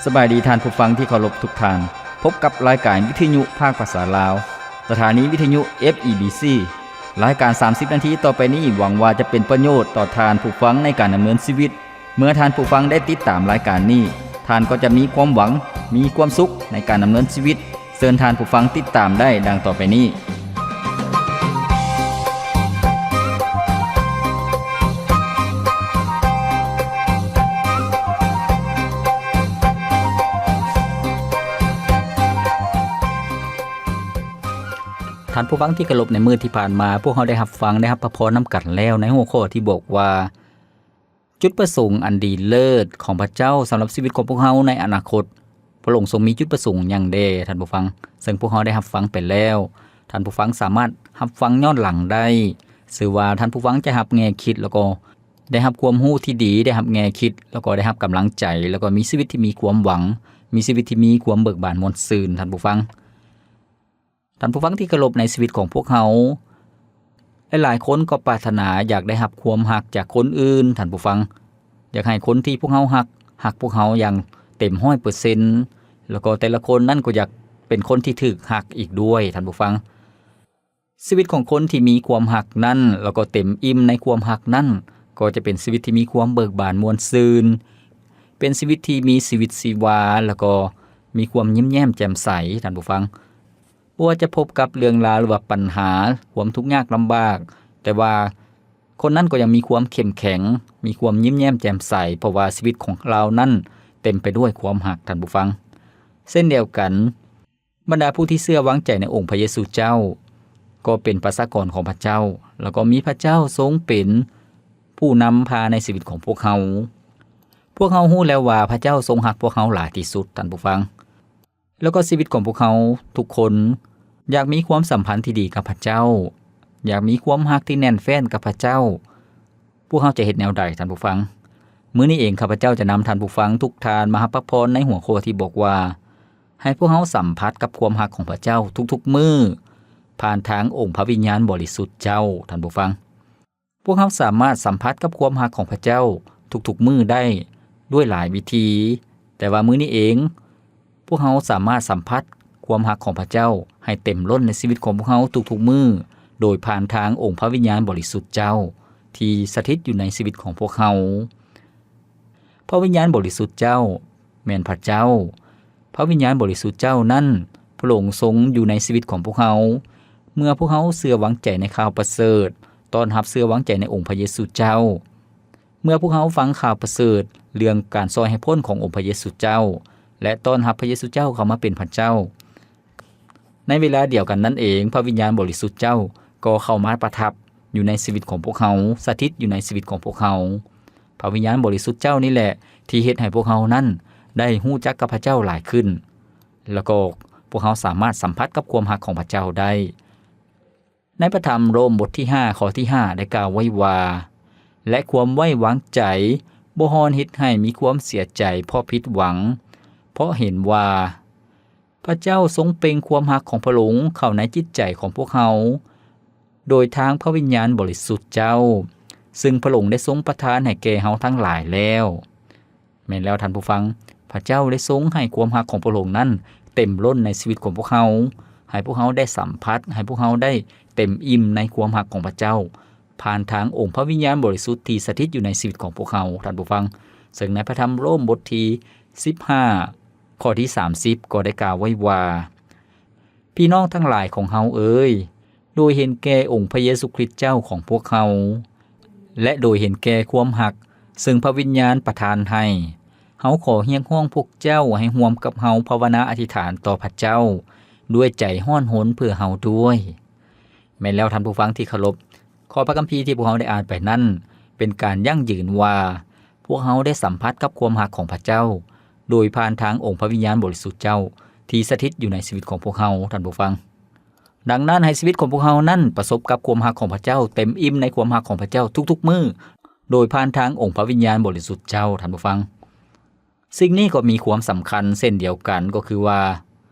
ສະບາຍດີທ່ານຜູ້ຟັງທີ່ເຄົາລົບທຸກທ່ານ. ພົບກັບລາຍການວິທະຍຸພາກພາສາລາວ, ສະຖານີວິທະຍຸ ເອັຟ ອີ ບີ ຊີ. ລາຍການສາມສິບນາທີຕໍ່ໄປນີ້ ຫວັງວ່າຈະເປັນປະໂຫຍດຕໍ່ທ່ານຜູ້ຟັງໃນການດຳເນີນຊີວິດ. ເມື່ອທ່ານຜູ້ຟັງໄດ້ຕິດຕາມລາຍການນີ້, ທ່ານກໍຈະມີຄວາມຫວັງ, ມີຄວາມສຸກໃນການດຳເນີນຊີວິດ. ເຊີນທ່ານຜູ້ຟັງຕິດຕາມໄດ້ດັ່ງຕໍ່ໄປນີ້. ທ່ານຜູ້ຟັງທີ່ເຄົາລົບ, ໃນມື້ທີ່ຜ່ານມາ ພວກເຮົາໄດ້ຮັບຟັງ, ໄດ້ຮັບພະພອນນຳກັນແລ້ວ ໃນຫົວຂໍ້ທີ່ບອກວ່າ ຈຸດປະສົງອັນດີເລີດຂອງພະເຈົ້າສຳລັບຊີວິດຂອງພວກເຮົາໃນອະນາຄົດ. ພະອົງຊົງມີຈຸດປະສົງຫຍັງແດ່, ທ່ານຜູ້ຟັງ? ເຊິ່ງພວກເຮົາໄດ້ຮັບຟັງໄປແລ້ວ, ທ່ານຜູ້ຟັງສາມາດຮັບຟັງຍ້ອນຫຼັງໄດ້. ເຊື່ອວ່າທ່ານຜູ້ຟັງຈະຮັບແງ່ຄິດ ແລ້ວກໍໄດ້ຮັບຄວາມຮູ້ທີ່ດີ, ໄດ້ຮັບແງ່ຄິດ ແລ້ວກໍໄດ້ຮັບກຳລັງໃຈ, ແລ້ວກໍມີຊີວິດທີ່ມີຄວາມຫວັງ, ມີຊີວິດທີ່ມີຄວາມເບີກບານມ່ວນຊື່ນ, ທ່ານຜູ້ຟັງ. ທ່ານຜູ້ຟັງທີ່ເຄົາລົບ, ໃນຊີວິດຂອງພວກເຮົາ ຫຼາຍໆຄົນກໍປາດຖະໜາຢາກໄດ້ຮັບຄວາມຮັກຈາກຄົນອື່ນ, ທ່ານຜູ້ຟັງ. ຢາກໃຫ້ຄົນທີ່ພວກເຮົາຮັກ, ຮັກພວກເຮົາຢ່າງເຕັມຮ້ອຍເປີເຊັນ, ແລ້ວກໍແຕ່ລະຄົນນັ້ນກໍຢາກເປັນຄົນທີ່ຖືກຮັກອີກດ້ວຍ, ທ່ານຜູ້ຟັງ. ຊີວິດຂອງຄົນທີ່ມີຄວາມຮັກນັ້ນ ແລ້ວກໍເຕັມອີ່ມໃນຄວາມຮັກນັ້ນ ກໍຈະເປັນຊີວິດທີ່ມີຄວາມເບີກບານມ່ວນຊື່ນ, ເປັນຊີວິດທີ່ມີຊີວິດຊີວາ ແລ້ວກໍມີຄວາມຍິ້ມແຍ້ມແຈ່ມໃສ, ທ່ານຜູ້ຟັງ. ບໍ່ວ່າຈະພົບກັບເລື່ອງລາວ ຫຼືວ່າປັນຫາ, ຄວາມທຸກຍາກລຳບາກ, ແຕ່ວ່າຄົນນັ້ນກໍຍັງມີຄວາມເຂັ້ມແຂງ, ມີຄວາມຍິ້ມແຍ້ມແຈ່ມໃສ, ເພາະວ່າຊີວິດຂອງລາວນັ້ນເຕັມໄປດ້ວຍຄວາມຮັກ, ທ່ານຜູ້ຟັງ. ເຊັ່ນດຽວກັນ, ບັນດາຜູ້ທີ່ເຊື່ອວາງໃຈໃນອົງພະເຢຊູເຈົ້າ ກໍເປັນປະຊາກອນຂອງພະເຈົ້າ, ແລ້ວກໍມີພະເຈົ້າຊົງເປັນຜູ້ນຳພາໃນຊີວິດຂອງພວກເຮົາ. ພວກເຮົາຮູ້ແລ້ວວ່າພະເຈົ້າຊົງຮັກພວກເຮົາຫຼາຍທີ່ສຸດ, ທ່ານຜູ້ຟັງ. ແລ້ວກໍຊີວິດຂອງພວກເຮົາທຸກຄົນຢາກມີຄວາມສຳພັນທີ່ດີກັບພະເຈົ້າ, ຢາກມີຄວາມຮັກທີ່ແໜ້ນແຟ້ນກັບພະເຈົ້າ. ພວກເຮົາຈະເຮັດແນວໃດ, ທ່ານຜູ້ຟັງ? ມື້ນີ້ເອງ ຂ້າພະເຈົ້າຈະນຳທ່ານຜູ້ຟັງທຸກທ່ານມາຮັບພະພອນໃນຫົວຂໍ້ທີ່ບອກວ່າ ໃຫ້ພວກເຮົາສຳຜັດກັບຄວາມຮັກຂອງພະເຈົ້າທຸກໆມື້ ຜ່ານທາງອົງພະວິນຍານບໍລິສຸດເຈົ້າ, ທ່ານຜູ້ຟັງ. ພວກເຮົາສາມາດສຳຜັດກັບຄວາມຮັກຂອງພະເຈົ້າທຸກໆມື້ໄດ້ດ້ວຍຫຼາຍວິທີ, ແຕ່ວ່າມື້ນີ້ເອງ ພວກເຮົາສາມາດສຳຜັດຄວາມຮັກຂອງພະເຈົ້າໃຫ້ເຕັມລົ້ນໃນຊີວິດຂອງພວກເຮົາທຸກໆມື້ ໂດຍຜ່ານທາງອົງພະວິນຍານບໍລິສຸດເຈົ້າທີ່ສະຖິດຢູ່ໃນຊີວິດຂອງພວກເຮົາ. ພະວິນຍານບໍລິສຸດເຈົ້າແມ່ນພະເຈົ້າ. ພະວິນຍານບໍລິສຸດເຈົ້ານັ້ນ ພະອົງຊົງຢູ່ໃນຊີວິດຂອງພວກເຮົາ. ເມື່ອພວກເຮົາເຊື່ອວາງໃຈໃນຂ່າວປະເສີດ, ຕ້ອນຮັບເຊື່ອວາງໃຈໃນອົງພະເຢຊູເຈົ້າ, ເມື່ອພວກເຮົາຟັງຂ່າວປະເສີດເລື່ອງການຊ່ອຍໃຫ້ພົ້ນຂອງອົງພະເຢຊູເຈົ້າ ແລະ ຕ້ອນຮັບພະເຢຊູເຈົ້າເຂົ້າມາເປັນພະເຈົ້າ, ໃນເວລາດຽວກັນນັ້ນເອງ ພະວິນຍານບໍລິສຸດເຈົ້າກໍເຂົ້າມາປະທັບຢູ່ໃນຊີວິດຂອງພວກເຮົາ, ສະຖິດຢູ່ໃນຊີວິດຂອງພວກເຮົາ. ພະວິນຍານບໍລິສຸດເຈົ້ານີ້ແຫຼະທີ່ເຮັດໃຫ້ພວກເຮົານັ້ນໄດ້ຮູ້ຈັກກັບພະເຈົ້າຫຼາຍຂຶ້ນ, ແລ້ວກໍພວກເຮົາສາມາດສຳຜັດກັບຄວາມຮັກຂອງພະເຈົ້າໄດ້. ໃນພະທຳໂຣມບົດທີຫ້າ ຂໍ້ທີຫ້າ ໄດ້ກ່າວໄວ້ວ່າ ແລະ ຄວາມໄວ້ວາງໃຈບໍ່ຮ້ອນເຮັດໃຫ້ມີຄວາມເສຍໃຈເພາະຜິດຫວັງ, ເພາະເຫັນວ່າພະເຈົ້າຊົງເປັ່ງຄວາມຮັກຂອງພະອົງເຂົ້າໃນຈິດໃຈຂອງພວກເຮົາ ໂດຍທາງພະວິນຍານບໍລິສຸດເຈົ້າ ຊຶ່ງພະອົງໄດ້ຊົງປະທານໃຫ້ແກ່ເຮົາທັງຫຼາຍແລ້ວ. ແມ່ນແລ້ວທ່ານຜູ້ຟັງ, ພະເຈົ້າໄດ້ຊົງໃຫ້ຄວາມຮັກຂອງພະອົງນັ້ນເຕັມລົ້ນໃນຊີວິດຂອງພວກເຮົາ, ໃຫ້ພວກເຮົາໄດ້ສຳຜັດ, ໃຫ້ພວກເຮົາໄດ້ເຕັມອີ່ມໃນຄວາມຮັກຂອງພະເຈົ້າ ຜ່ານທາງອົງພະວິນຍານບໍລິສຸດທີ່ສະຖິດຢູ່ໃນຊີວິດຂອງພວກເຮົາ, ທ່ານຜູ້ຟັງ. ເຊິ່ງໃນພະທຳໂຣມບົດທີສິບຫ້າ ຂໍ້ທີສາມສິບ ກໍໄດ້ກ່າວໄວ້ວ່າ, ພີ່ນ້ອງທັງຫຼາຍຂອງເຮົາເອີຍ, ໂດຍເຫັນແກ່ອົງພະເຢຊູຄຣິດເຈົ້າຂອງພວກເຮົາ ແລະ ໂດຍເຫັນແກ່ຄວາມຮັກເຊິ່ງພະວິນຍານປະທານໃຫ້, ເຮົາຂໍຮຽກຮ້ອງພວກເຈົ້າໃຫ້ຮ່ວມກັບເຮົາພາວະນາອະທິຖານຕໍ່ພະເຈົ້າດ້ວຍໃຈຮ້ອນຮົນເພື່ອເຮົາດ້ວຍ. ແມ່ນແລ້ວທ່ານຜູ້ຟັງທີ່ເຄົາລົບ, ຂໍ້ພະຄຳພີທີ່ພວກເຮົາໄດ້ອ່ານໄປນັ້ນ ເປັນການຢັ້ງຢືນວ່າ ພວກເຮົາໄດ້ສຳຜັດກັບຄວາມຮັກຂອງພະເຈົ້າ ໂດຍຜ່ານທາງອົງພະວິນຍານບໍລິສຸດເຈົ້າທີ່ສະຖິດຢູ່ໃນຊີວິດຂອງພວກເຮົາ, ທ່ານຜູ້ຟັງ. ດັ່ງນັ້ນ, ໃຫ້ຊີວິດຂອງພວກເຮົານັ້ນປະສົບກັບຄວາມຮັກຂອງພະເຈົ້າ, ເຕັມອີ່ມໃນຄວາມຮັກຂອງພະເຈົ້າທຸກໆມື້, ໂດຍຜ່ານທາງອົງພະວິນຍານບໍລິສຸດເຈົ້າ, ທ່ານຜູ້ຟັງ. ສິ່ງນີ້ກໍມີຄວາມສຳຄັນເຊັ່ນດຽວກັນ, ກໍຄືວ່າ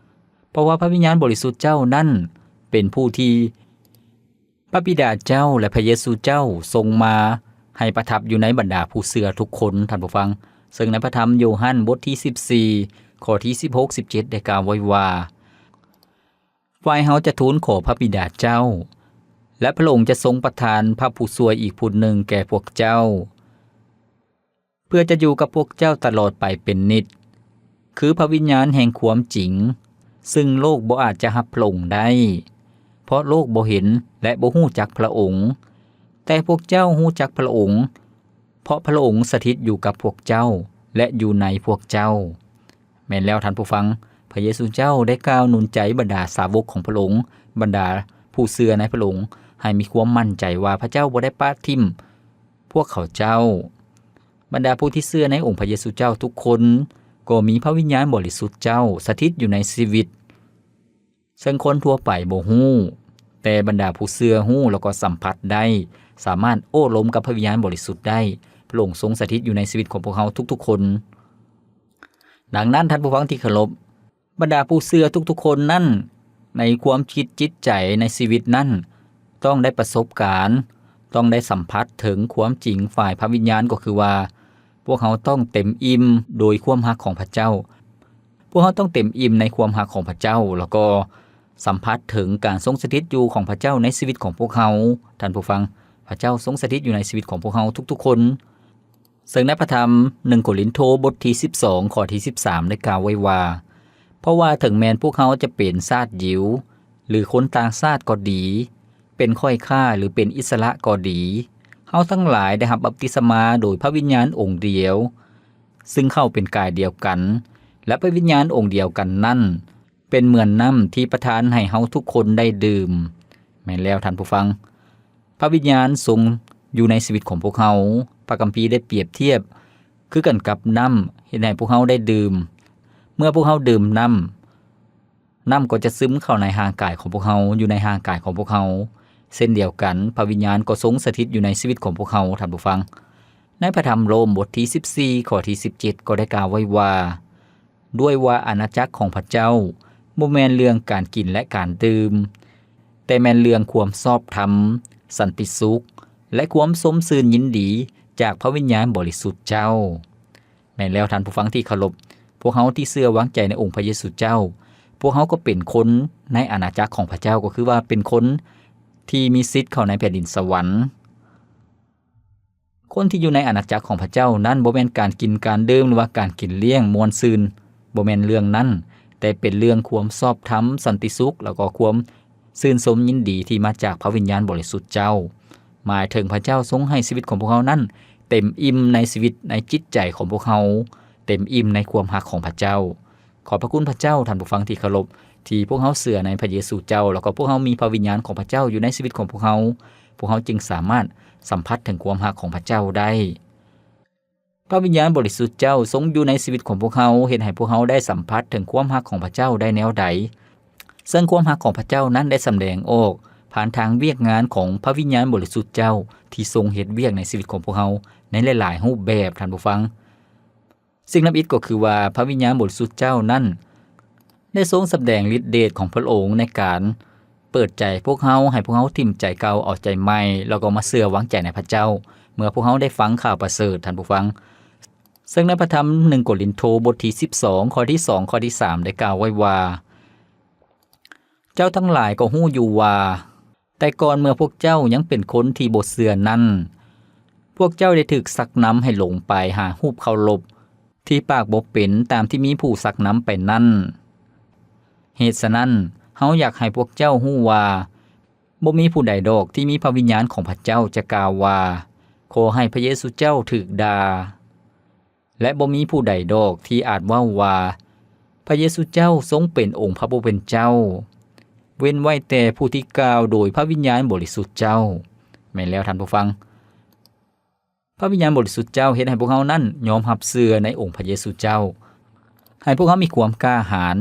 ເພາະວ່າພະວິນຍານບໍລິສຸດເຈົ້ານັ້ນເປັນຜູ້ທີ່ ພະບິດາເຈົ້າ ແລະ ພະເຢຊູເຈົ້າສົ່ງມາໃຫ້ປະທັບຢູ່ໃນບັນດາຜູ້ເຊື່ອທຸກຄົນ, ທ່ານຜູ້ຟັງ. ເຊິ່ງໃນພະທຳໂຢຮັນບົດທີສິບສີ່ ຂໍ້ທີສິບຫົກ ສິບເຈັດ ໄດ້ກ່າວໄວ້ວ່າ ຝ່າຍເຮົາຈະທູນຂໍພະບິດາເຈົ້າ ແລະ ພະອົງຈະຊົງປະທານພະຜູ້ຊ່ວຍອີກຜູ້ໜຶ່ງແກ່ພວກເຈົ້າ ເພື່ອຈະຢູ່ກັບພວກເຈົ້າຕະຫຼອດໄປເປັນນິດ ຄືພະວິນຍານແຫ່ງຄວາມຈິງ ຊຶ່ງໂລກບໍ່ອາດຈະຮັບພະອົງໄດ້ ເພາະໂລກບໍ່ເຫັນ ແລະ ບໍ່ຮູ້ຈັກພະອົງ. ແຕ່ພວກເຈົ້າຮູ້ຈັກພະອົງ ເພາະພະອົງສະຖິດຢູ່ກັບພວກເຈົ້າ ແລະ ຢູ່ໃນພວກເຈົ້າ. ແມ່ນແລ້ວທ່ານຜູ້ຟັງ, ພະເຢຊູເຈົ້າໄດ້ກ່າວໜູນໃຈບັນດາສາວົກຂອງພະອົງ, ບັນດາຜູ້ເຊື່ອໃນພະອົງ, ໃຫ້ມີຄວາມໝັ້ນໃຈວ່າພະເຈົ້າບໍ່ໄດ້ປະຖິ້ມພວກເຂົາເຈົ້າ. ບັນດາຜູ້ທີ່ເຊື່ອໃນອົງພະເຢຊູເຈົ້າທຸກຄົນ ກໍມີພະວິນຍານບໍລິສຸດເຈົ້າສະຖິດຢູ່ໃນຊີວິດ ເຊິ່ງຄົນທົ່ວໄປບໍ່ຮູ້, ແຕ່ບັນດາຜູ້ເຊື່ອຮູ້ ແລ້ວກໍສຳຜັດໄດ້, ສາມາດໂອ້ລົມກັບພະວິນຍານບໍລິສຸດໄດ້. ພະອົງຊົງສະຖິດຢູ່ໃນຊີວິດຂອງພວກເຮົາທຸກໆຄົນ. ດັ່ງນັ້ນ, ທ່ານຜູ້ຟັງທີ່ເຄົາລົບ, ບັນດາຜູ້ເຊື່ອທຸກໆຄົນນັ້ນ, ໃນຄວາມຄິດຈິດໃຈໃນຊີວິດນັ້ນ, ຕ້ອງໄດ້ປະສົບການ, ຕ້ອງໄດ້ສຳຜັດເຖິງຄວາມຈິງຝ່າຍພະວິນຍານ, ກໍຄືວ່າ ພວກເຮົາຕ້ອງເຕັມອີ່ມໂດຍຄວາມຮັກຂອງພະເຈົ້າ. ພວກເຮົາຕ້ອງເຕັມອີ່ມໃນຄວາມຮັກຂອງພະເຈົ້າ ແລ້ວກໍສຳຜັດເຖິງການຊົງສະຖິດຢູ່ຂອງພະເຈົ້າໃນຊີວິດຂອງພວກເຮົາ. ທ່ານຜູ້ຟັງ, ພະເຈົ້າຊົງສະຖິດຢູ່ໃນຊີວິດຂອງພວກເຮົາທຸກໆຄົນ. ເຊິ່ງໃນພະທຳໜຶ່ງໂກລິນໂທ ບົດທີສິບສອງ ຂໍ້ທີສິບສາມ ໄດ້ກ່າວໄວ້ວ່າ, ເພາະວ່າເຖິງແມ່ນພວກເຮົາຈະເປັນຊາດຢິວ ຫຼື ຄົນຕ່າງຊາດກໍດີ, ເປັນຂ້ອຍຂ້າ ຫຼື ເປັນອິດສະຫຼະກໍດີ, ເຮົາທັງຫຼາຍໄດ້ຮັບບັບຕິສະມາໂດຍພະວິນຍານອົງດຽວ, ຊຶ່ງເຂົ້າເປັນກາຍດຽວກັນ, ແລະ ພະວິນຍານອົງດຽວກັນນັ້ນ ເປັນເໝືອນນ້ຳທີ່ປະທານໃຫ້ເຮົາທຸກຄົນໄດ້ດື່ມ. ແມ່ນແລ້ວທ່ານຜູ້ຟັງ, ພະວິນຍານຊົງຢູ່ໃນຊີວິດຂອງພວກເຮົາ. ພະຄຳພີໄດ້ປຽບທຽບຄືກັນກັບນ້ຳ ເຮັດໃຫ້ພວກເຮົາໄດ້ດື່ມ. ເມື່ອພວກເຮົາດື່ມນ້ຳ, ນ້ຳກໍຈະຊຶມເຂົ້າໃນຮ່າງກາຍຂອງພວກເຮົາ, ຢູ່ໃນຮ່າງກາຍຂອງພວກເຮົາ. ເຊັ່ນດຽວກັນ, ພະວິນຍານກໍຊົງສະຖິດຢູ່ໃນຊີວິດຂອງພວກເຮົາ, ທ່ານຜູ້ຟັງ. ໃນພະທຳໂລມ ບົດທີສິບສີ່ ຂໍ້ທີສິບເຈັດ ກໍໄດ້ກ່າວໄວ້ວ່າ, ດ້ວຍວ່າອານາຈັກຂອງພະເຈົ້າບໍ່ແມ່ນເລື່ອງການກິນ ແລະ ການດື່ມ, ແຕ່ແມ່ນເລື່ອງຄວາມຊອບທຳ, ສັນຕິສຸກ ແລະ ຄວາມຊົມຊື່ນຍິນດີຈາກພະວິນຍານບໍລິສຸດເຈົ້າ. ແມ່ນແລ້ວທ່ານຜູ້ຟັງທີ່ເຄົາລົບ, ພວກເຮົາທີ່ເຊື່ອວາງໃຈໃນອົງພະເຢຊູເຈົ້າ, ພວກເຮົາກໍເປັນຄົນໃນອານາຈັກຂອງພະເຈົ້າ, ກໍຄືວ່າເປັນຄົນທີ່ມີສິດເຂົ້າໃນແຜ່ນດິນສະຫວັນ. ຄົນທີ່ຢູ່ໃນອານາຈັກຂອງພະເຈົ້ານັ້ນ ບໍ່ແມ່ນການກິນການດື່ມ ຫຼືວ່າການກິນລ້ຽງມ່ວນຊື່ນ, ບໍ່ແມ່ນເລື່ອງນັ້ນ, ແຕ່ເປັນເລື່ອງຄວາມຊອບທຳ, ສັນຕິສຸກ ແລ້ວກໍຄວາມຊື່ນຊົມຍິນດີທີ່ມາຈາກພະວິນຍານບໍລິສຸດເຈົ້າ. ໝາຍເຖິງພະເຈົ້າຊົງໃຫ້ຊີວິດຂອງພວກເຮົານັ້ນເຕັມອີ່ມໃນຊີວິດ, ໃນຈິດໃຈຂອງພວກເຮົາ, ເຕັມອີ່ມໃນຄວາມຮັກຂອງພະເຈົ້າ. ຂອບພະຄຸນພະເຈົ້າ, ທ່ານຜູ້ຟັງທີ່ເຄົາລົບ, ທີ່ພວກເຮົາເຊື່ອໃນພະເຢຊູເຈົ້າ, ແລ້ວກໍພວກເຮົາມີພະວິນຍານຂອງພະເຈົ້າຢູ່ໃນຊີວິດຂອງພວກເຮົາ, ພວກເຮົາຈຶ່ງສາມາດສຳຜັດເຖິງຄວາມຮັກຂອງພະເຈົ້າໄດ້. ພະວິນຍານບໍລິສຸດເຈົ້າຊົງຢູ່ໃນຊີວິດຂອງພວກເຮົາ, ເຮັດໃຫ້ພວກເຮົາໄດ້ສຳຜັດເຖິງຄວາມຮັກຂອງພະເຈົ້າໄດ້ແນວໃດ? ເຊິ່ງຄວາມຮັກຂອງພະເຈົ້ານັ້ນໄດ້ສຳແດງອອກຜ່ານທາງວຽກງານຂອງພະວິນຍານບໍລິສຸດເຈົ້າ ທີ່ຊົງເຮັດວຽກໃນຊີວິດຂອງພວກເຮົາໃນຫຼາຍໆຮູບແບບ, ທ່ານຜູ້ຟັງ. ສິ່ງທຳອິດກໍຄືວ່າ ພະວິນຍານບໍລິສຸດເຈົ້ານັ້ນ ໄດ້ຊົງສຳແດງລິດເດດຂອງພະອົງໃນການເປີດໃຈພວກເຮົາ ໃຫ້ພວກເຮົາຖິ້ມໃຈເກົ່າເອົາໃຈໃໝ່ ແລ້ວກໍມາເຊື່ອວາງໃຈໃນພະເຈົ້າ ເມື່ອພວກເຮົາໄດ້ຟັງຂ່າວປະເສີດ, ທ່ານຜູ້ຟັງ. ເຊິ່ງໃນພະທຳໜຶ່ງໂກລິນໂທ ບົດທີສິບສອງ ຂໍ້ທີສອງ ຂໍ້ທີສາມ ໄດ້ກ່າວໄວ້ວ່າ, ເຈົ້າທັງຫຼາຍກໍຮູ້ຢູ່ວ່າ ແຕ່ກ່ອນເມື່ອພວກເຈົ້າຍັງເປັນຄົນທີ່ບໍ່ເຊື່ອນັ້ນ, ພວກເຈົ້າໄດ້ຖືກຊັກນຳໃຫ້ຫຼົງໄປຫາຮູບເຄົາລົບທີ່ປາກບໍ່ເປັນຕາມທີ່ມີຜູ້ຊັກນຳໄປນັ້ນ. ເຫດສະນັ້ນ, ເຮົາຢາກໃຫ້ພວກເຈົ້າຮູ້ວ່າ ບໍ່ມີຜູ້ໃດດອກທີ່ມີພະວິນຍານຂອງພະເຈົ້າຈະກ່າວວ່າ, ຂໍໃຫ້ພະເຢຊູເຈົ້າຖືກດ່າ. ແລະ ບໍ່ມີຜູ້ໃດດອກທີ່ອາດເວົ້າວ່າ ພະເຢຊູເຈົ້າຊົງເປັນອົງພະຜູ້ເປັນເຈົ້າ, ເວັ້ນໄວ້ແຕ່ຜູ້ທີ່ກ່າວໂດຍພະວິນຍານບໍລິສຸດເຈົ້າ. ແມ່ນແລ້ວທ່ານຜູ້ຟັງ, ພະວິນຍານບໍລິສຸດເຈົ້າເຮັດໃຫ້ພວກເຮົານັ້ນຍອມຮັບເຊື່ອໃນອົງພະເຢຊູເຈົ້າ, ໃຫ້ພວກເຮົາມີຄວາມກ້າຫານ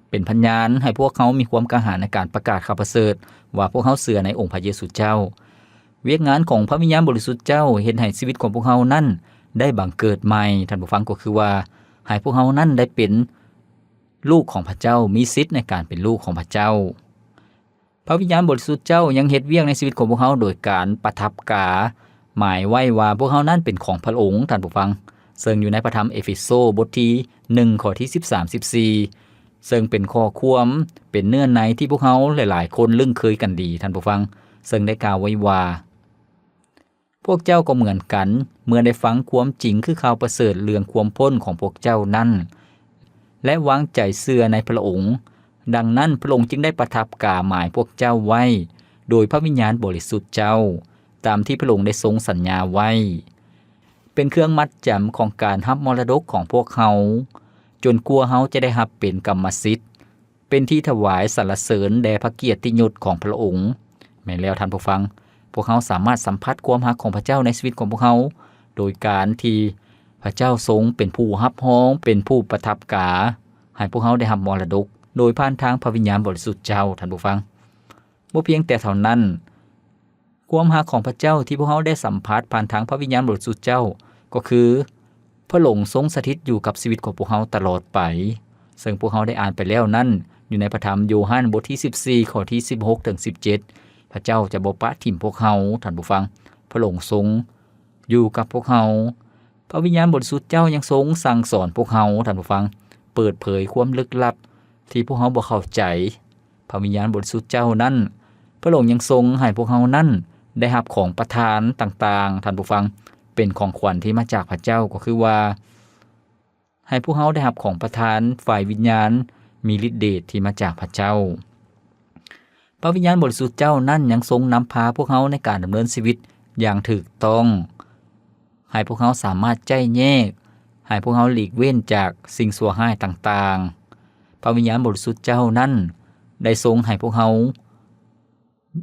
ເປັນພະຍານ ໃຫ້ພວກເຮົາມີຄວາມກ້າຫານໃນການປະກາດຂ່າວປະເສີດວ່າພວກເຮົາເຊື່ອໃນອົງພະເຢຊູເຈົ້າ. ວຽກງານຂອງພະວິນຍານບໍລິສຸດເຈົ້າເຮັດໃຫ້ຊີວິດຂອງພວກເຮົານັ້ນໄດ້ບັງເກີດໃໝ່, ທ່ານຜູ້ຟັງ, ກໍຄືວ່າໃຫ້ພວກເຮົານັ້ນໄດ້ເປັນລູກຂອງພະເຈົ້າ, ມີສິດໃນການເປັນລູກຂອງພະເຈົ້າ. ພະວິນຍານບໍລິສຸດເຈົ້າຍັງເຮັດວຽກໃນຊີວິດຂອງພວກເຮົາໂດຍການປະທັບກາ, ໝາຍໄວ້ວ່າພວກເຮົານັ້ນເປັນຂອງພະອົງ, ທ່ານຜູ້ຟັງ. ເຊິ່ງຢູ່ໃນພະທຳເອເຟໂຊ ບົດທີໜຶ່ງ ຂໍ້ທີສິບສາມ ສິບສີ່ ເຊິ່ງເປັນຂໍ້ຄວາມ ເປັນເນື້ອໃນທີ່ພວກເຮົາຫຼາຍໆຄົນລຶ້ງເຄີຍກັນດີ, ທ່ານຜູ້ຟັງ, ເຊິ່ງໄດ້ກ່າວໄວ້ວ່າ, ພວກເຈົ້າກໍເໝືອນກັນ, ເມື່ອໄດ້ຟັງຄວາມຈິງຄືຂ່າວປະເສີດເລື່ອງຄວາມພົ້ນຂອງພວກເຈົ້ານັ້ນ ແລະ ວາງໃຈເຊື່ອໃນພະອົງ, ດັ່ງນັ້ນ ພະອົງຈຶ່ງໄດ້ປະທັບກາໝາຍພວກເຈົ້າໄວ້ໂດຍພະວິນຍານບໍລິສຸດເຈົ້າ, ຕາມທີ່ພະອົງໄດ້ຊົງສັນຍາໄວ້, ເປັນເຄື່ອງມັດຈຳຂອງການຮັບມໍລະດົກຂອງພວກເຮົາ, ຈົນກວ່າເຮົາຈະໄດ້ຮັບເປັນກຳມະສິດ, ເປັນທີ່ຖວາຍສັນລະເສີນແດ່ພະກຽດຕິຍົດຂອງພະອົງ. ແມ່ນແລ້ວທ່ານຜູ້ຟັງ, ພວກເຮົາສາມາດສຳຜັດຄວາມຮັກຂອງພະເຈົ້າໃນຊີວິດຂອງພວກເຮົາ ໂດຍການທີ່ພະເຈົ້າຊົງເປັນຜູ້ຮັບຮອງ, ເປັນຜູ້ປະທັບກາ ໃຫ້ພວກເຮົາໄດ້ຮັບມໍລະດົກ ໂດຍຜ່ານທາງພະວິນຍານບໍລິສຸດເຈົ້າ, ທ່ານຜູ້ຟັງ. ບໍ່ພຽງແຕ່ເທົ່ານັ້ນ, ຄວາມຮັກຂອງພະເຈົ້າທີ່ພວກເຮົາໄດ້ສຳຜັດຜ່ານທາງພະວິນຍານບໍລິສຸດເຈົ້າ ກໍຄື ພະອົງຊົງສະຖິດຢູ່ກັບຊີວິດຂອງພວກເຮົາຕະຫຼອດໄປ, ເຊິ່ງພວກເຮົາໄດ້ອ່ານໄປແລ້ວນັ້ນ ຢູ່ໃນພະທຳໂຢຮັນ ບົດທີສິບສີ່ ຂໍ້ທີສິບຫົກເຖິງສິບເຈັດ, ພະເຈົ້າຈະບໍ່ປະຖິ້ມພວກເຮົາ, ທ່ານຜູ້ຟັງ. ພະອົງຊົງຢູ່ກັບພວກເຮົາ. ພະວິນຍານບໍລິສຸດເຈົ້າຍັງຊົງສັ່ງສອນພວກເຮົາ, ທ່ານຜູ້ຟັງ, ເປີດເຜີຍຄວາມລຶກລັບທີ່ພວກເຮົາບໍ່ເຂົ້າໃຈ. ພະວິນຍານບໍລິສຸດເຈົ້ານັ້ນ, ພະອົງຍັງຊົງໃຫ້ພວກເຮົານັ້ນໄດ້ຮັບຂອງປະທານຕ່າງໆ, ທ່ານຜູ້ຟັງ, ເປັນຂອງຂວັນທີ່ມາຈາກພະເຈົ້າ, ກໍຄືວ່າ ໃຫ້ພວກເຮົາໄດ້ຮັບຂອງປະທານຝ່າຍວິນຍານ ມີລິດເດດທີ່ມາຈາກພະເຈົ້າ. ພະວິນຍານບໍລິສຸດເຈົ້ານັ້ນຍັງຊົງນຳພາພວກເຮົາໃນການດຳເນີນຊີວິດຢ່າງຖືກຕ້ອງ, ໃຫ້ພວກເຮົາສາມາດໄຈ້ແຍກ, ໃຫ້ພວກເຮົາຫຼີກເວັ້ນຈາກສິ່ງຊົ່ວຮ້າຍຕ່າງໆ. ພະວິນຍານບໍລິສຸດເຈົ້ານັ້ນໄດ້ຊົງໃຫ້ພວກເຮົາ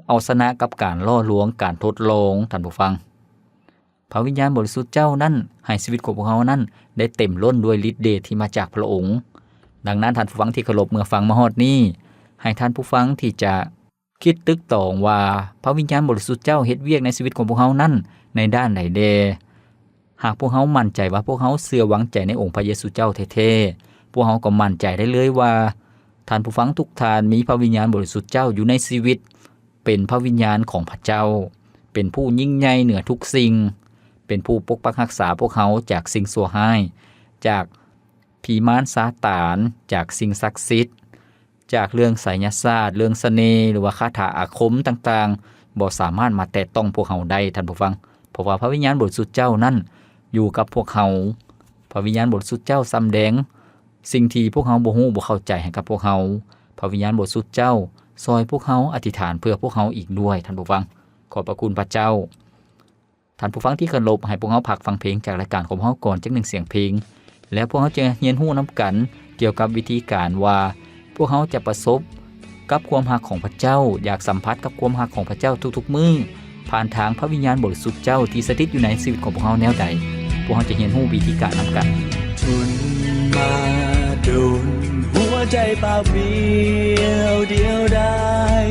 ເອົາຊະນະກັບການຫຼໍ່ລວງ, ການທົດລອງ, ທ່ານຜູ້ຟັງ. ພະວິນຍານບໍລິສຸດເຈົ້ານັ້ນໃຫ້ຊີວິດຂອງພວກເຮົານັ້ນໄດ້ເຕັມລົ້ນດ້ວຍລິດເດດທີ່ມາຈາກພະອົງ. ດັ່ງນັ້ນ, ທ່ານຜູ້ຟັງທີ່ເຄົາລົບ, ເມື່ອຟັງມາຮອດນີ້, ໃຫ້ທ່ານຜູ້ຟັງທີ່ຈະ ຄິດຕຶກຕອງວ່າ ພະວິນຍານບໍລິສຸດເຈົ້າເຮັດວຽກໃນຊີວິດຂອງພວກເຮົານັ້ນໃນດ້ານໃດແດ່? ຫາກພວກເຮົາໝັ້ນໃຈວ່າພວກເຮົາເຊື່ອວາງໃຈໃນອົງພະເຢຊູເຈົ້າແທ້ໆ, ພວກເຮົາກໍໝັ້ນໃຈໄດ້ເລີຍວ່າ ທ່ານຜູ້ຟັງທຸກທ່ານມີພະວິນຍານບໍລິສຸດເຈົ້າຢູ່ໃນຊີວິດ, ເປັນພະວິນຍານຂອງພະເຈົ້າ, ເປັນຜູ້ຍິ່ງໃຫຍ່ເໜືອທຸກສິ່ງ, ເປັນຜູ້ປົກປັກຮັກສາພວກເຮົາຈາກສິ່ງຊົ່ວຮ້າຍ, ຈາກ ຜີມານຊາຕານ, ຈາກສິ່ງສັກສິດ, ຈາກເລື່ອງໄສຍະສາດ, ເລື່ອງສະເໜ່ ຫຼືວ່າຄາຖາອາຄົມຕ່າງໆ ບໍ່ສາມາດມາແຕະຕ້ອງພວກເຮົາໄດ້, ທ່ານຜູ້ຟັງ, ເພາະວ່າພະວິນຍານບໍລິສຸດເຈົ້ານັ້ນຢູ່ກັບພວກເຮົາ. ພະວິນຍານບໍລິສຸດເຈົ້າສຳແດງສິ່ງທີ່ພວກເຮົາບໍ່ຮູ້, ບໍ່ເຂົ້າໃຈໃຫ້ກັບພວກເຮົາ. ພະວິນຍານບໍລິສຸດເຈົ້າຊ່ອຍພວກເຮົາອະທິຖານເພື່ອພວກເຮົາອີກດ້ວຍ, ທ່ານຜູ້ຟັງ. ຂອບພະຄຸນພະເຈົ້າ. ທ່ານຜູ້ຟັງທີ່ເຄົາລົບ, ໃຫ້ພວກເຮົາພັກຟັງເພງຈາກລາຍການຂອງເຮົາກ່ອນຈັກໜຶ່ງສຽງເພງ, ແລ້ວພວກເຮົາຈະຮຽນຮູ້ນຳກັນກ່ຽວກັບວິທີການວ່າ ພວກເຮົາຈະປະສົບກັບຄວາມຮັກຂອງພະເຈົ້າ, ຢາກສຳຜັດກັບຄວາມຮັກຂອງພະເຈົ້າທຸກໆມື້, ຜ່ານທາງພະວິນຍານບໍລິສຸດເຈົ້າທີ່ສະຖິດຢູ່ໃນຊີວິດຂອງພວກເຮົາແນວໃດ? ພວກເຮົາຈະຮຽນຮູ້ວິທີການນຳກັນ. ທົນມາດົນ, ຫົວໃຈປາປ່ຽວ, ດຽວດາຍ,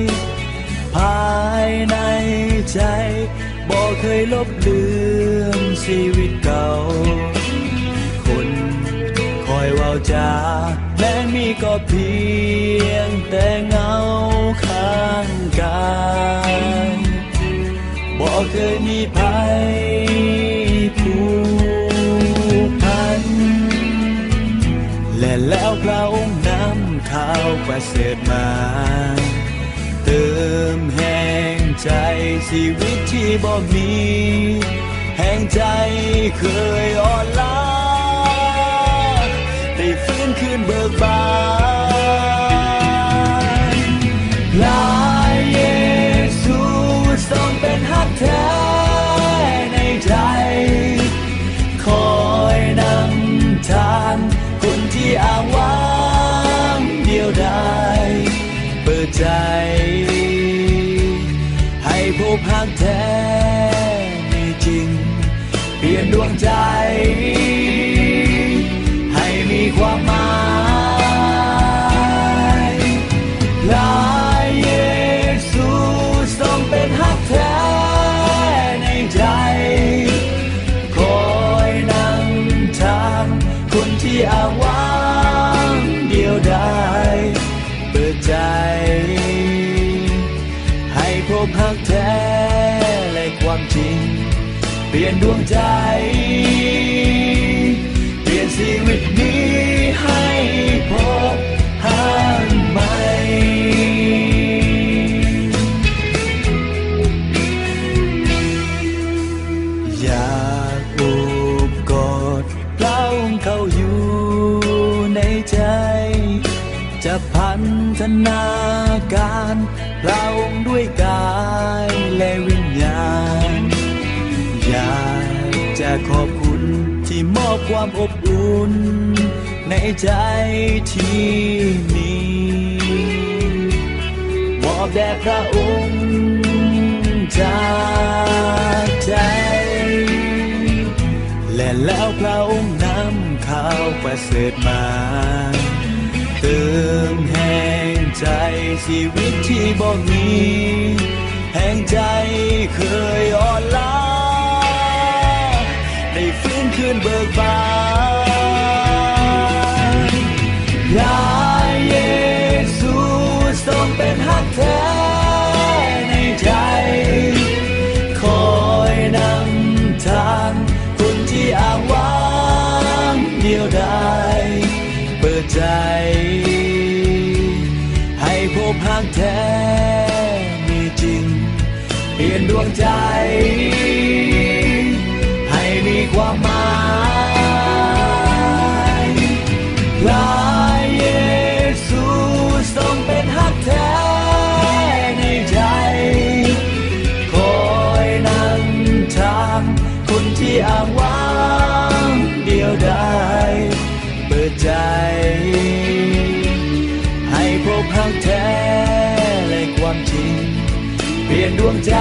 ພາຍໃນໃຈ ບໍ່ເຄີຍລົບລືມຊີວິດເກົ່າ. ຄົນຄອຍເວົ້າຈາ ແມ່ນມີກໍພຽງແຕ່ເງົາຂ້າງກາຍ. ບໍ່ເຄີຍມີໃຜຜູກພັນ ແລະ ແລ້ວພະອົງນຳຂ່າວປະເສີດມາ. ເຕີມແຮງໃຈຊີວິດທີ່ບໍ່ມີແຮງໃຈເຄີຍອ່ອນລ້າ ໄດ້ຟື້ນຄືນເບີກບານ. ພະເຢຊູຊົງເປັນຮັກແທ້ໃນໃຈ ຄອຍນຳທາງຄົນທີ່ອ້າງວ້າງດຽວດາຍ. ເປີດໃຈໃຫ້ພົບຮັກແທ້ມີຈິງ, ປ່ຽນດວງໃຈໃຫ້ມີຄວາມໝາຍ. ພະເຢຊູຊົງເປັນຮັກແທ້ໃນໃຈ, ຄອຍນຳທາງຄົນທີ່ອ້າງວ້າງດຽວດາຍ. ເປີດໃຈໃຫ້ພົບຮັກແທ້ ແລະ ຄວາມຈິງ, ປ່ຽນດວງໃຈ ນາການພະອົງດ້ວຍກາຍ ແລະ ວິນຍານ. ຢາກຈະຂອບຄຸນທີ່ມອບຄວາມອົບອຸ່ນໃນໃຈທີ່ມີ ມອບແດ່ພະອົງຈາກໃຈ ແລະ ແລ້ວພະອົງນຳຂ່າວປະເສີດມາ ເຕີມແຮງໃຈຊີວິດທີ່ບໍ່ມີ ແຮງໃຈເຄີຍອ່ອນລ້າ ໄດ້ຟື້ນຄືນເບີກບານ. ພະເຢຊູຊົງເປັນຮັກແທ້ໃນໃຈ ຄອຍນຳທາງຄົນທີ່ອ້າງວ້າງ ດຽວດາຍ ເປີດໃຈໃຫ້ພົບຮັກແທ້ມີຈິງ ປ່ຽນດວງໃຈໃຫ້ມີຄວາມໝາຍ. ພະເຢຊູຊົງເປັນຮັກແທ້ໃນໃຈ ຄອຍນຳທາງຄົນທີ່ອ້າງວ້າງ ດຽວດາຍ ເປີດໃຈໃຫ້ພົບຮັກແທ້ ແລະ ຄວາມຈິງ ປ່ຽນດວງໃຈ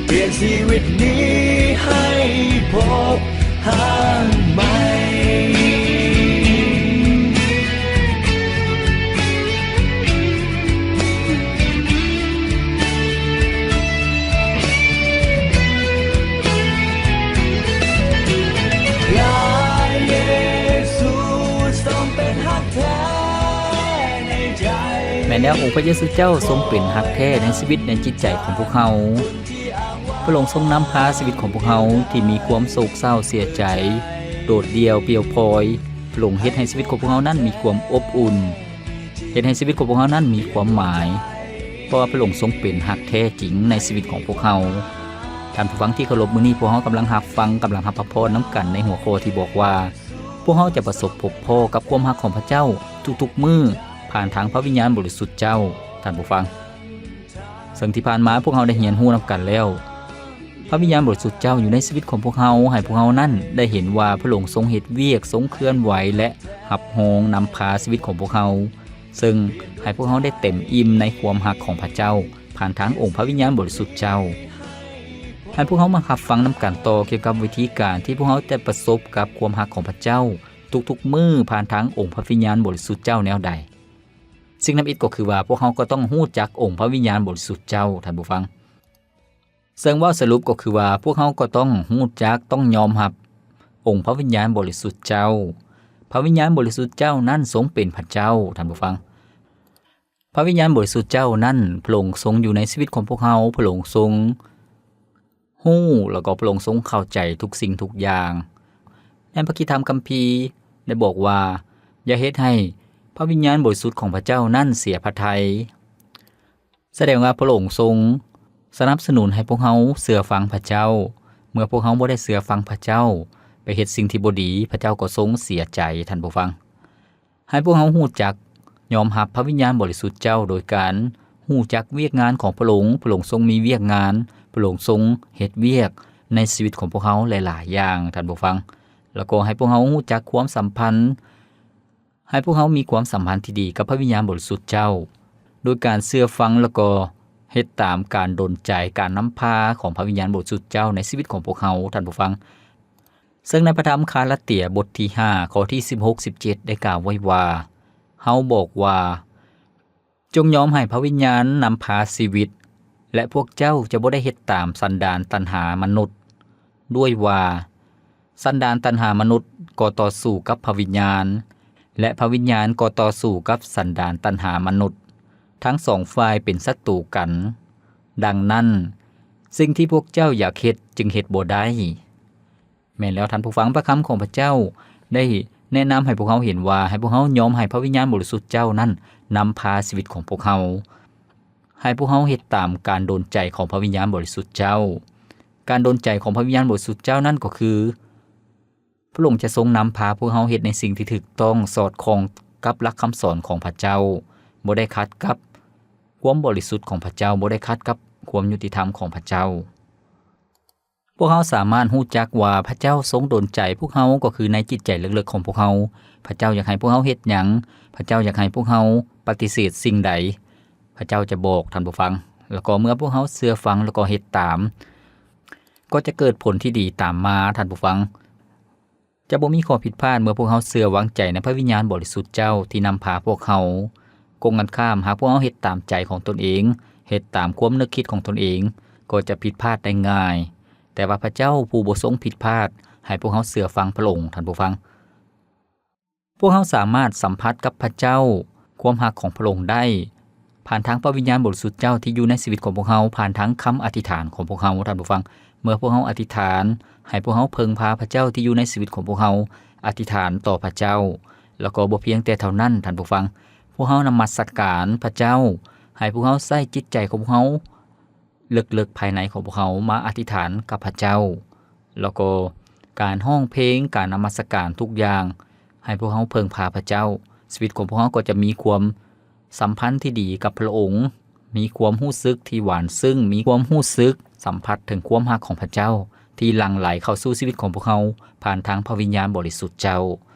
ປ່ຽນຊີວິດນີ້ໃຫ້ພົບຮັກໃໝ່. ພະເຢຊູຊົງເປັນຮັກແທ້ໃນໃຈ. ແມ່ນແລ້ວ, ອົງພະເຢຊູເຈົ້າຊົງເປັນຮັກແທ້ໃນຊີວິດ, ໃນຈິດໃຈຂອງພວກເຮົາ. ພະອົງຊົງນຳພາຊີວິດຂອງພວກເຮົາທີ່ມີຄວາມໂສກເສົ້າເສຍໃຈ, ໂດດດ່ຽວປ່ຽວພອຍ. ພະອົງເຮັດໃຫ້ຊີວິດຂອງພວກເຮົານັ້ນມີຄວາມອົບອຸ່ນ, ເຮັດໃຫ້ຊີວິດຂອງພວກເຮົານັ້ນມີຄວາມໝາຍ, ເພາະວ່າພະອົງຊົງເປັນຮັກແທ້ຈິງໃນຊີວິດຂອງພວກເຮົາ. ທ່ານຜູ້ຟັງທີ່ເຄົາລົບ, ມື້ນີ້ພວກເຮົາກຳລັງຮັບຟັງ, ກຳລັງຮັບພະພອນນຳກັນໃນຫົວຂໍ້ທີ່ບອກວ່າ, ພວກເຮົາຈະປະສົບພົບພໍ້ກັບຄວາມຮັກຂອງພະເຈົ້າທຸກໆມື້ ຜ່ານທາງພະວິນຍານບໍລິສຸດເຈົ້າ. ທ່ານຜູ້ຟັງ, ເຊິ່ງທີ່ຜ່ານມາພວກເຮົາໄດ້ຮຽນຮູ້ນຳກັນແລ້ວ, ພະວິນຍານບໍລິສຸດເຈົ້າຢູ່ໃນຊີວິດຂອງພວກເຮົາ, ໃຫ້ພວກເຮົານັ້ນໄດ້ເຫັນວ່າພະອົງຊົງເຮັດວຽກ, ຊົງເຄື່ອນໄຫວ ແລະ ຮັບຮອງນຳພາຊີວິດຂອງພວກເຮົາ, ເຊິ່ງໃຫ້ພວກເຮົາໄດ້ເຕັມອີ່ມໃນຄວາມຮັກຂອງພະເຈົ້າ ຜ່ານທາງອົງພະວິນຍານບໍລິສຸດເຈົ້າ. ໃຫ້ພວກເຮົາມາຮັບຟັງນຳກັນຕໍ່ກ່ຽວກັບວິທີການທີ່ພວກເຮົາຈະປະສົບກັບຄວາມຮັກຂອງພະເຈົ້າທຸກໆມື້ ຜ່ານທາງອົງພະວິນຍານບໍລິສຸດເຈົ້າແນວໃດ. ສິ່ງທຳອິດກໍຄືວ່າ ພວກເຮົາກໍຕ້ອງຮູ້ຈັກອົງພະວິນຍານບໍລິສຸດເຈົ້າ, ທ່ານຜູ້ຟັງ. ເຊິ່ງເວົ້າສະຫຼຸບກໍຄືວ່າ ພວກເຮົາກໍຕ້ອງຮູ້ຈັກ, ຕ້ອງຍອມຮັບອົງພະວິນຍານບໍລິສຸດເຈົ້າ. ພະວິນຍານບໍລິສຸດເຈົ້ານັ້ນຊົງເປັນພະເຈົ້າ, ທ່ານຜູ້ຟັງ. ພະວິນຍານບໍລິສຸດເຈົ້ານັ້ນ ພະອົງຊົງຢູ່ໃນຊີວິດຂອງພວກເຮົາ, ພະອົງຊົງຮູ້ ແລ້ວກໍພະອົງຊົງເຂົ້າໃຈທຸກສິ່ງທຸກຢ່າງ. ໃນພະຄຣິສຕະທຳຄຳພີໄດ້ບອກວ່າ, ຢ່າເຮັດໃຫ້ພະວິນຍານບໍລິສຸດຂອງພະເຈົ້ານັ້ນເສຍພະໄທ. ສະແດງວ່າພະອົງຊົງສະໜັບສະໜູນໃຫ້ພວກເຮົາເຊື່ອຟັງພະເຈົ້າ. ເມື່ອພວກເຮົາບໍ່ໄດ້ເຊື່ອຟັງພະເຈົ້າ, ໄປເຮັດສິ່ງທີ່ບໍ່ດີ, ພະເຈົ້າກໍຊົງເສຍໃຈ, ທ່ານຜູ້ຟັງ. ໃຫ້ພວກເຮົາຮູ້ຈັກຍອມຮັບພະວິນຍານບໍລິສຸດເຈົ້າ ໂດຍການຮູ້ຈັກວຽກງານຂອງພະອົງ. ພະອົງຊົງມີວຽກງານ, ພະອົງຊົງເຮັດວຽກໃນຊີວິດຂອງພວກເຮົາຫຼາຍໆຢ່າງ, ທ່ານຜູ້ຟັງ. ແລ້ວກໍໃຫ້ພວກເຮົາຮູ້ຈັກຄວາມສຳພັນ, ໃຫ້ພວກເຮົາມີຄວາມສຳພັນທີ່ດີກັບພະວິນຍານບໍລິສຸດເຈົ້າ ໂດຍການເຊື່ອຟັງ ແລ້ວກໍເຮັດຕາມການດົນໃຈ, ການນຳພາຂອງພະວິນຍານບໍລິສຸດເຈົ້າໃນຊີວິດຂອງພວກເຮົາ, ທ່ານຜູ້ຟັງ. ເຊິ່ງໃນພະທຳກາລາເຕຍບົດທີຫ້າ ຂໍ້ທີສິບຫົກ ສິບເຈັດ ໄດ້ກ່າວໄວ້ວ່າ, ເຮົາບອກວ່າ, ຈົ່ງຍອມໃຫ້ພະວິນຍານນຳພາຊີວິດ, ແລະ ພວກເຈົ້າຈະບໍ່ໄດ້ເຮັດຕາມສັນດານຕັນຫາມະນຸດ. ດ້ວຍວ່າ, ສັນດານຕັນຫາມະນຸດກໍຕໍ່ສູ້ກັບພະວິນຍານ, ແລະ ພະວິນຍານກໍຕໍ່ສູ້ກັບສັນດານຕັນຫາມະນຸດ, ທັງສອງຝ່າຍເປັນສັດຕູກັນ. ດັ່ງນັ້ນ, ສິ່ງທີ່ພວກເຈົ້າຢາກເຮັດຈຶ່ງເຮັດບໍ່ໄດ້. ແມ່ນແລ້ວທ່ານຜູ້ຟັງ, ພະຄຳຂອງພະເຈົ້າໄດ້ແນະນຳໃຫ້ພວກເຮົາເຫັນວ່າ ໃຫ້ພວກເຮົາຍອມໃຫ້ພະວິນຍານບໍລິສຸດເຈົ້ານັ້ນນຳພາຊີວິດຂອງພວກເຮົາ, ໃຫ້ພວກເຮົາເຮັດຕາມການດົນໃຈຂອງພະວິນຍານບໍລິສຸດເຈົ້າ. ການດົນໃຈຂອງພະວິນຍານບໍລິສຸດເຈົ້ານັ້ນກໍຄື ພະອົງຈະຊົງນຳພາພວກເຮົາເຮັດໃນສິ່ງທີ່ຖືກຕ້ອງ, ສອດຄ່ອງ ກັບຫຼັກຄຳສອນຂອງພະເຈົ້າ, ບໍ່ໄດ້ຂັດກັບຄວາມບໍລິສຸດຂອງພະເຈົ້າ, ບໍ່ໄດ້ຂັດກັບຄວາມຍຸຕິທຳຂອງພະເຈົ້າ. ພວກເຮົາສາມາດຮູ້ຈັກວ່າພະເຈົ້າຊົງດົນໃຈພວກເຮົາ ກໍຄືໃນຈິດໃຈເລິກໆຂອງພວກເຮົາ. ພະເຈົ້າຢາກໃຫ້ພວກເຮົາເຮັດຫຍັງ, ພະເຈົ້າຢາກໃຫ້ພວກເຮົາປະຕິເສດສິ່ງໃດ, ພະເຈົ້າຈະບອກທ່ານຜູ້ຟັງ. ແລ້ວກໍເມື່ອພວກເຮົາເຊື່ອຟັງ ແລ້ວກໍເຮັດຕາມ, ກໍຈະເກີດຜົນທີ່ດີຕາມມາ, ທ່ານຜູ້ຟັງ. ຈະບໍ່ມີຂໍ້ຜິດພາດເມື່ອພວກເຮົາເຊື່ອວາງໃຈໃນພະວິນຍານບໍລິສຸດເຈົ້າທີ່ນຳພາພວກເຮົາ. ກົງກັນຂ້າມ, ຫາກພວກເຮົາເຮັດຕາມໃຈຂອງຕົນເອງ, ເຮັດຕາມຄວາມນຶກຄິດຂອງຕົນເອງ, ກໍຈະຜິດພາດໄດ້ງ່າຍ. ແຕ່ວ່າພະເຈົ້າຜູ້ບໍ່ຊົງຜິດພາດ ໃຫ້ພວກເຮົາເຊື່ອຟັງພະອົງ, ທ່ານຜູ້ຟັງ. ພວກເຮົາສາມາດສຳຜັດກັບພະເຈົ້າ, ຄວາມຮັກຂອງພະອົງໄດ້ ຜ່ານທາງພະວິນຍານບໍລິສຸດເຈົ້າທີ່ຢູ່ໃນຊີວິດຂອງພວກເຮົາ, ຜ່ານທາງຄຳອະທິຖານຂອງພວກເຮົາ, ທ່ານຜູ້ຟັງ. ເມື່ອພວກເຮົາອະທິຖານ, ໃຫ້ພວກເຮົາເພິ່ງພາພະເຈົ້າທີ່ຢູ່ໃນຊີວິດຂອງພວກເຮົາ, ອະທິຖານຕໍ່ພະເຈົ້າ, ແລ້ວກໍບໍ່ພຽງແຕ່ເທົ່ານັ້ນ, ທ່ານຜູ້ຟັງ, ພວກເຮົານະມັດສະການພະເຈົ້າ, ໃຫ້ພວກເຮົາໃຊ້ຈິດໃຈຂອງພວກເຮົາ ເລິກໆພາຍໃນຂອງພວກເຮົາມາອະທິຖານກັບພະເຈົ້າ, ແລ້ວກໍການຮ້ອງເພງ, ການນະມັດສະການທຸກຢ່າງ ໃຫ້ພວກເຮົາເພິ່ງພາພະເຈົ້າ, ຊີວິດຂອງພວກເຮົາກໍຈະມີຄວາມສຳພັນທີ່ດີກັບພະອົງ, ມີຄວາມຮູ້ສຶກທີ່ຫວານຊຶ້ງ, ມີຄວາມຮູ້ສຶກສຳຜັດເຖິງຄວາມຮັກຂອງພະເຈົ້າ ທີ່ຫຼັ່ງໄຫຼເຂົ້າສູ່ຊີວິດຂອງພວກເຮົາ ຜ່ານທາງພະວິນຍານບໍລິສຸດເຈົ້າ.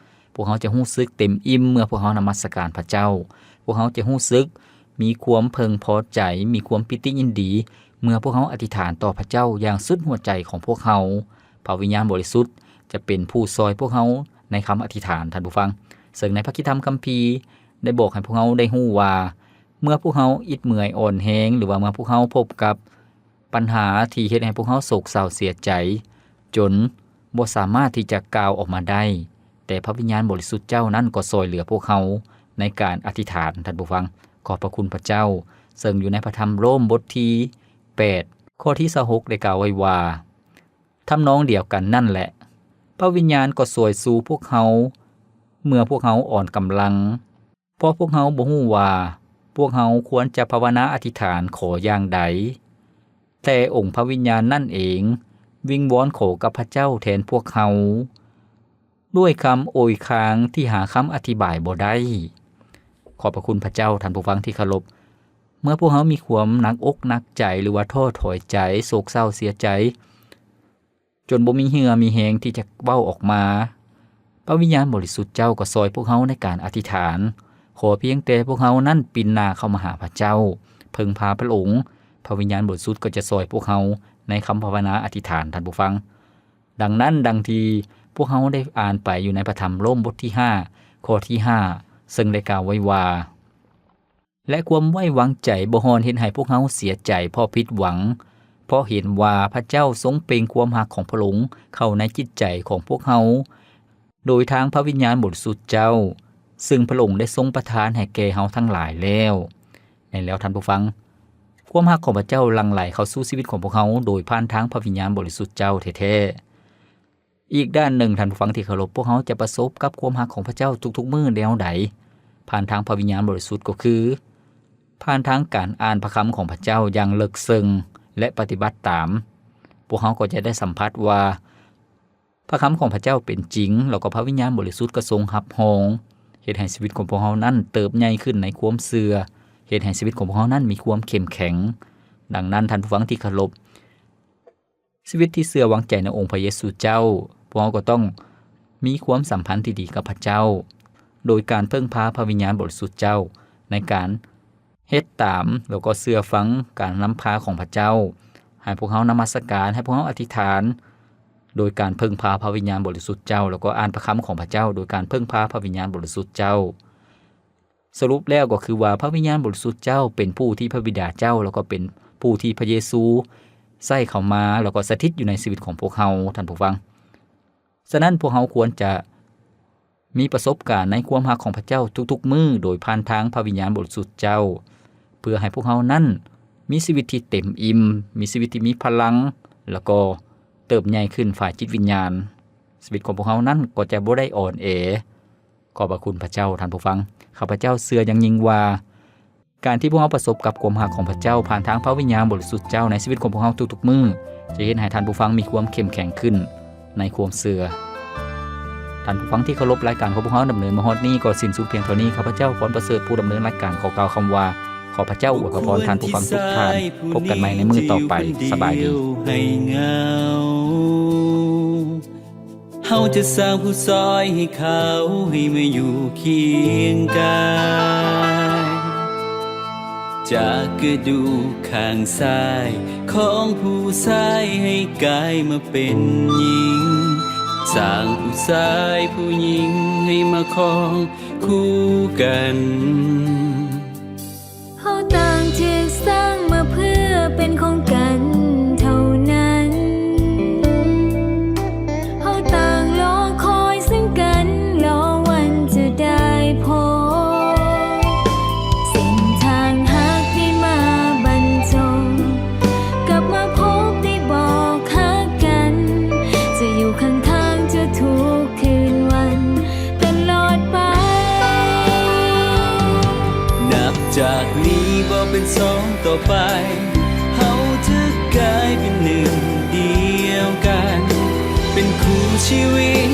ພວກເຮົາຈະຮູ້ສຶກເຕັມອີ່ມເມື່ອພວກເຮົານະມັດສະການພະເຈົ້າ. ພວກເຮົາຈະຮູ້ສຶກມີຄວາມເພິ່ງພໍໃຈ, ມີຄວາມປີຕິຍິນດີ ເມື່ອພວກເຮົາອະທິຖານຕໍ່ພະເຈົ້າຢ່າງສຸດຫົວໃຈຂອງພວກເຮົາ. ພະວິນຍານບໍລິສຸດຈະເປັນຜູ້ຊ່ອຍພວກເຮົາໃນຄຳອະທິຖານ, ທ່ານຜູ້ຟັງ. ເຊິ່ງໃນພະຄຣິສຕະທຳຄຳພີໄດ້ບອກໃຫ້ພວກເຮົາໄດ້ຮູ້ວ່າ, ເມື່ອພວກເຮົາອິດເມື່ອຍອ່ອນແຮງ ຫຼືວ່າເມື່ອພວກເຮົາພົບກັບ ບັນຫາທີ່ເຮັດໃຫ້ພວກເຮົາໂສກເສົ້າເສຍໃຈ ຈົນບໍ່ສາມາດທີ່ຈະກ່າວອອກມາໄດ້, ແຕ່ພະວິນຍານບໍລິສຸດເຈົ້ານັ້ນກໍຊ່ອຍເຫຼືອພວກເຮົາໃນການອະທິຖານ, ທ່ານຜູ້ຟັງ. ຂອບພະຄຸນພະເຈົ້າ, ເຊິ່ງຢູ່ໃນພະທຳໂຣມບົດທີແປດ ຂໍ້ທີຊາວຫົກ ໄດ້ກ່າວໄວ້ວ່າ, ທຳນອງດຽວກັນນັ້ນແຫຼະ, ພະວິນຍານກໍຊ່ວຍຊູພວກເຮົາ ເມື່ອພວກເຮົາອ່ອນກຳລັງ. ເພາະພວກເຮົາບໍ່ຮູ້ວ່າພວກເຮົາຄວນຈະພາວະນາອະທິຖານຂໍຢ່າງໃດ, ແຕ່ອົງພະວິນຍານນັ້ນເອງວິງວອນຂໍກັບພະເຈົ້າແທນພວກເຮົາ ດ້ວຍຄຳໂອຍຄາງທີ່ຫາຄຳອະທິບາຍບໍ່ໄດ້. ຂອບພະຄຸນພະເຈົ້າ, ທ່ານຜູ້ຟັງທີ່ເຄົາລົບ. ເມື່ອພວກເຮົາມີຄວາມໜັກອົກໜັກໃຈ ຫຼືວ່າທໍ້ຖອຍໃຈ, ໂສກເສົ້າເສຍໃຈ, ຈົນບໍ່ມີເຫື່ອມີແຮງທີ່ຈະເວົ້າອອກມາ, ພະວິນຍານບໍລິສຸດເຈົ້າກໍຊ່ອຍພວກເຮົາໃນການອະທິຖານ. ຂໍພຽງແຕ່ພວກເຮົານັ້ນປິ່ນໜ້າເຂົ້າມາຫາພະເຈົ້າ, ເພິ່ງພາພະອົງ, ພະວິນຍານບໍລິສຸດກໍຈະຊ່ອຍພວກເຮົາໃນຄຳພາວະນາອະທິຖານ, ທ່ານຜູ້ຟັງ. ດັ່ງນັ້ນ, ດັ່ງທີ່ພວກເຮົາໄດ້ອ່ານໄປຢູ່ໃນພະທຳໂຣມບົດທີຫ້າ ຂໍ້ທີຫ້າ ເຊິ່ງໄດ້ກ່າວໄວ້ວ່າ, ແລະ ຄວາມໄວ້ວາງໃຈບໍ່ຮ່ອນເຮັດໃຫ້ພວກເຮົາເສຍໃຈເພາະຜິດຫວັງ, ເພາະເຫັນວ່າພະເຈົ້າຊົງເປັ່ງຄວາມຮັກຂອງພະອົງເຂົ້າໃນຈິດໃຈຂອງພວກເຮົາ ໂດຍທາງພະວິນຍານບໍລິສຸດເຈົ້າ, ເຊິ່ງພະອົງໄດ້ຊົງປະທານໃຫ້ແກ່ເຮົາທັງຫຼາຍແລ້ວ. ແມ່ນແລ້ວທ່ານຜູ້ຟັງ, ຄວາມຮັກຂອງພະເຈົ້າຫຼັ່ງໄຫຼເຂົ້າສູ່ຊີວິດຂອງພວກເຮົາໂດຍຜ່ານທາງພະວິນຍານບໍລິສຸດເຈົ້າແທ້ໆ. ອີກດ້ານໜຶ່ງ, ທ່ານຜູ້ຟັງທີ່ເຄົາລົບ, ພວກເຮົາຈະປະສົບກັບຄວາມຮັກຂອງພະເຈົ້າທຸກໆມື້ແນວໃດ? ຜ່ານທາງພະວິນຍານບໍລິສຸດ, ກໍຄືຜ່ານທາງການອ່ານພະຄຳຂອງພະເຈົ້າຢ່າງເລິກເຊິ່ງ ແລະ ປະຕິບັດຕາມ. ພວກເຮົາກໍຈະໄດ້ສຳຜັດວ່າພະຄຳຂອງພະເຈົ້າເປັນຈິງ, ແລ້ວກໍພະວິນຍານບໍລິສຸດກໍຊົງຮັບຮອງ, ເຮັດໃຫ້ຊີວິດຂອງພວກເຮົານັ້ນເຕີບໃຫຍ່ຂຶ້ນໃນຄວາມເຊື່ອ, ເຮັດໃຫ້ຊີວິດຂອງພວກເຮົານັ້ນມີຄວາມເຂັ້ມແຂງ. ດັ່ງນັ້ນ, ທ່ານຜູ້ຟັງທີ່ເຄົາລົບ, ຊີວິດທີ່ເຊື່ອວາງໃຈໃນອົງພະເຢຊູເຈົ້າ, ພວກເຮົາກໍຕ້ອງມີຄວາມສຳພັນທີ່ດີກັບພະເຈົ້າ, ໂດຍການເພິ່ງພາພະວິນຍານບໍລິສຸດເຈົ້າ ໃນການເຮັດຕາມ ແລ້ວກໍເຊື່ອຟັງການນຳພາຂອງພະເຈົ້າ. ໃຫ້ພວກເຮົານະມັດສະການ, ໃຫ້ພວກເຮົາອະທິຖານ ໂດຍການເພິ່ງພາພະວິນຍານບໍລິສຸດເຈົ້າ, ແລ້ວກໍອ່ານພະຄຳຂອງພະເຈົ້າ ໂດຍການເພິ່ງພາພະວິນຍານບໍລິສຸດເຈົ້າ. ສະຫຼຸບແລ້ວກໍຄືວ່າ ພະວິນຍານບໍລິສຸດເຈົ້າເປັນຜູ້ທີ່ພະບິດາເຈົ້າ ແລ້ວກໍເປັນຜູ້ທີ່ພະເຢຊູໃຊ້ເຂົ້າມາ ແລ້ວກໍສະຖິດຢູ່ໃນຊີວິດຂອງພວກເຮົາ, ທ່ານຜູ້ຟັງ. ສະນັ້ນ, ພວກເຮົາຄວນຈະມີປະສົບການໃນຄວາມຮັກຂອງພະເຈົ້າທຸກໆມື້ ໂດຍຜ່ານທາງພະວິນຍານບໍລິສຸດເຈົ້າ, ເພື່ອໃຫ້ພວກເຮົານັ້ນມີຊີວິດທີ່ເຕັມອີ່ມ, ມີຊີວິດທີ່ມີພະລັງ, ແລ້ວກໍເຕີບໃຫຍ່ຂຶ້ນຝ່າຍຈິດວິນຍານ. ຊີວິດຂອງພວກເຮົານັ້ນກໍຈະບໍ່ໄດ້ອ່ອນແອ. ຂອບພະຄຸນພະເຈົ້າ, ທ່ານຜູ້ຟັງ. ຂ້າພະເຈົ້າເຊື່ອຢ່າງຍິ່ງວ່າ ການທີ່ພວກເຮົາປະສົບກັບຄວາມຮັກຂອງພະເຈົ້າຜ່ານທາງພະວິນຍານບໍລິສຸດເຈົ້າໃນຊີວິດຂອງພວກເຮົາທຸກໆມື້ ຈະເຮັດໃຫ້ທ່ານຜູ້ຟັງມີຄວາມເຂັ້ມແຂງຂຶ້ນໃນຄວາມເຊື່ອ. ທ່ານຜູ້ຟັງທີ່ເຄົາລົບ, ລາຍການຂອງພວກເຮົາດຳເນີນມາຮອດນີ້ກໍສິ້ນສຸດພຽງເທົ່ານີ້. ຂ້າພະເຈົ້າ ພອນປະເສີດ ຜູ້ດຳເນີນລາຍການ ຂໍກ່າວຄຳວ່າ ຂໍພະເຈົ້າອວຍພະພອນທ່ານຜູ້ຟັງທຸກທ່ານ. ພົບກັນໃໝ່ໃນມື້ຕໍ່ໄປ. ສະບາຍດີ. ເຮົາຈະສ້າງຜູ້ຊ່ອຍໃຫ້ເຂົາ ໃຫ້ມາຢູ່ຄຽງກາຍ ຈາກກະດູກຂ້າງຊ້າຍຂອງຜູ້ຊາຍ ໃຫ້ກາຍມາເປັນຍິງ, ສ້າງຜູ້ຊາຍຜູ້ຍິງ ໃຫ້ມາຄອງຄູ່ກັນ. ເຮົາຕ່າງຖືກສ້າງມາເພື່ອເປັນຂອງກັນເທົ່ານັ້ນ. ເຮົາຕ່າງລໍຄອຍເຊິ່ງກັນ, ລໍວັນຈະໄດ້ພົບ. ເສັ້ນທາງຮັກໄດ້ມາບັນຈົງ, ກັບມາພົບໄດ້ບອກຮັກກັນ, ຈະຢູ່ຂ້າງທາງຈົນທຸກຄືນວັນ ຕະຫຼອດໄປ. ນັບຈາກນີ້ບໍ່ເປັນສອງຕໍ່ໄປ, ເຮົາຈະກາຍເປັນໜຶ່ງດຽວກັນ, ເປັນຄູ່ຊີວິດ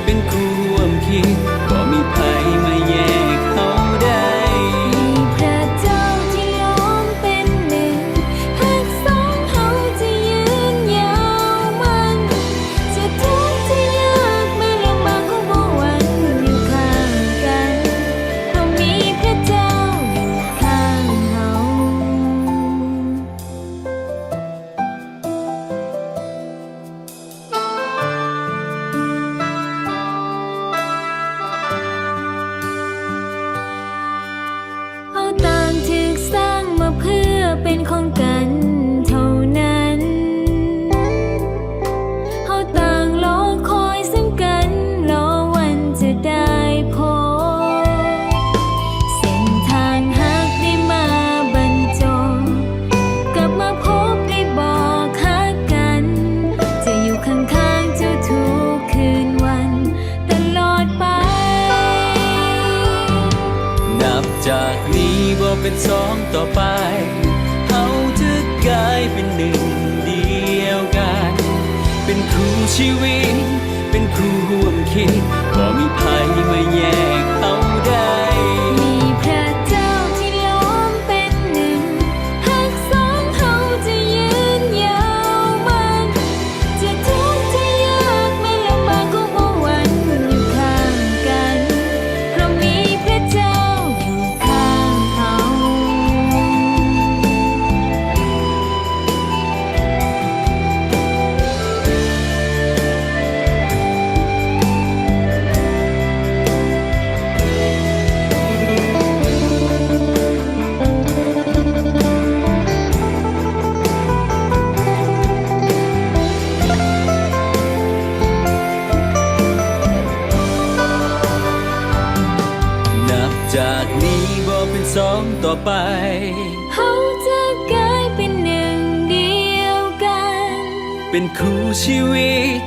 ເປັນຄູ່ຮ່ວມຄິດ, ບໍ່ມີໃຜມາແຍກເຮົາໄດ້. ມີພະເຈົ້າທີ່ລວມເປັນໜຶ່ງ, ຮັກສອງເຮົາຈະຍືນຍາວໝັ້ນ. ຈະທຸກຈະຍາກແມ່ນລຳບາກກໍບໍ່ຫວັ່ນຢູ່ຂ້າງກັນ, ເພາະມີພະເຈົ້າຢູ່ຂ້າງເຮົາ. ເຮົາຕ່າງຖືກສ້າງມາເພື່ອເປັນຂອງກັນເທົ່ານັ້ນ. ເຮົາຕ່າງລໍຄອຍເຊິ່ງກັນ, ລໍວັນຈະໄດ້ພົບ. ເສັ້ນທາງຮັກໄດ້ມາບັນຈົງ, ກັບມາພົບໄດ້ບອກຮັກກັນ, ຈະຢູ່ຂ້າງໆເຈົ້າທຸກຄືນວັນ ຕະຫຼອດໄປ. ນັບຈາກນີ້ບໍ່ເປັນສອງຕໍ່ໄປ, ເຮົາຈະກາຍເປັນໜຶ່ງດຽວກັນ, ເປັນຄູ່ຊີວິດ ເປັນຄູ່ຮ່ວມຄິດ, ບໍ່ມີໃຜມາແຍກເຮົາໄດ້. ມີພະເຈົ້າທີ່ລວມເປັນໜຶ່ງ, ຮັກສອງເຮົາຈະຍືນຍາວໝັ້ນ. ຈະທຸກຈະຍາກແມ່ນລຳບາກກໍບໍ່ຫວັ່ນຢູ່ຂ້າງກັນ, ເພາະມີພະເຈົ້າຢູ່ຂ້າງເຮົາ. ນັບຈາກນີ້ບໍ່ເປັນສອງຕໍ່ໄປ, ເຮົາຈະກາຍເປັນໜຶ່ງດຽວກັນ, ເປັນຄູ່ຊີວິດ